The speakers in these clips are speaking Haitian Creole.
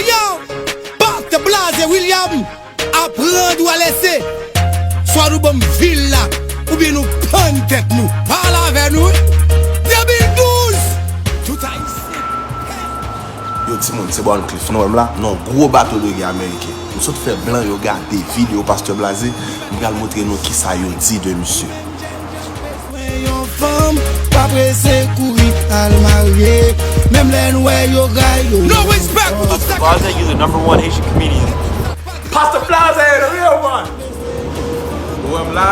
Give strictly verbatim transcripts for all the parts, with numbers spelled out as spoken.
Yo, Pastè Blaze William, aprann ou a lese. Swa nou banm vil la, oubyen nou pann tèt nou. Pale avè nou, wi. De mil douz, tout Ayisyen. Yo, timoun, se Born Cliff. Nou wè m la, nan gwo bato dwege ameriken. M sot fè blan yo gade videyo Pastè Blaze. M pral montre nou kisa yo di de misye. Mwen yon fanm, pa prese kouri al marye. Menm lè n wè yo ray yo. No respect pou tout sa. Blaze, you the number one Haitian comedian. Pastè Blaze, the real one. Ou wè m la,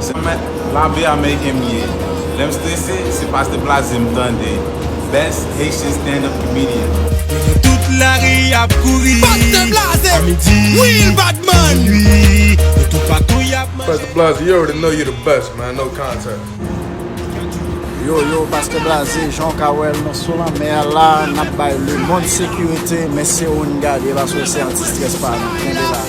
se mèt lavi ameriken m ye. Lè m strese, se Pastè Blaze m tande. Best Haitian stand-up comedian. Yo nan tout lari ap kouri. Pastè Blaze, a midi, Will Badman, minui, yo toupatou y ap manje. Pastè Blaze, you already know you the best, man. No contest. Yo, yo, Pastè Blaze, jan w ka wè l, nou sou lanmè a la, n ap bay lemonn sekirite, men se ou n gade, paske se anti-stress pa nou. Kenbe la.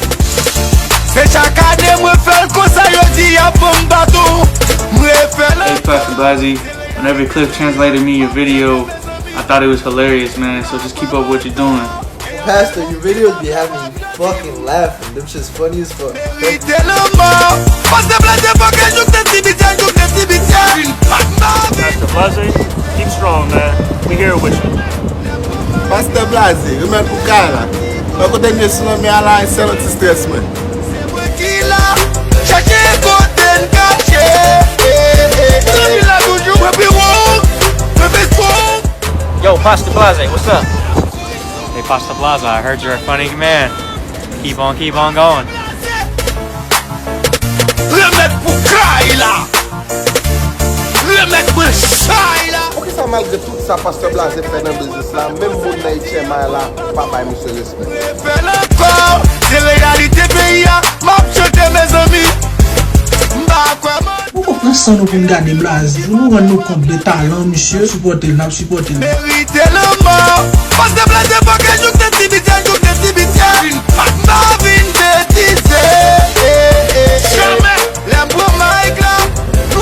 Se chak ane mwen fè l konsa, yo di y ap ban m baton, mwen fè l. Hey, Pastor Blaze, whenever Cliff translated me your video, I thought it was hilarious, man. So just keep up what you're doing. Pastor, your videos be having me fucking laughing. Them shit's funny as fuck. Verite lanmò. Pastè Blaze fòkè jouk nan simityè, jouk nan simityè. Pastè Blaze, keep strong, man. We here with you. Pastè Blaze, remèt pou kay la. Mwen kote m ye sou lanmè a la, e sèl anti-stress mwen. Se mwen ki la, chache kote n kache. Zanmi la toujou, mwen pi wo, mwen pi strong. Yo, Pastor Blaze, what's up? Hey, Pastor Blaze, I heard you're a funny man. Keep on, keep on going. Remèt pou kay la. Remèt mwen chay la. Poukisa malgre tout sa Pastè Blaze fè nan biznis la, menm moun nan H M I la pa bay misye respè? Fè l ankò, se reyalite peyi a, m ap chante mezanmi. M pa kwè mwen. Nou konprann san nou pou n gade Blaze, pou nou rann nou kont de talan misye, sipòte l, n ap sipòte l. Verite lanmò. Pastè Blaze fòkè jouk nan simityè, jouk nan simityè. M pa vin betize. Jamè. Lè m pran mic la.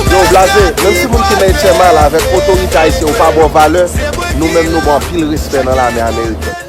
Yo, Blaze, menm si moun ki nan H M I la avèk otorite ayisyen yo pa ba w valè, nou menm nou ba w anpil respè nan lame ameriken.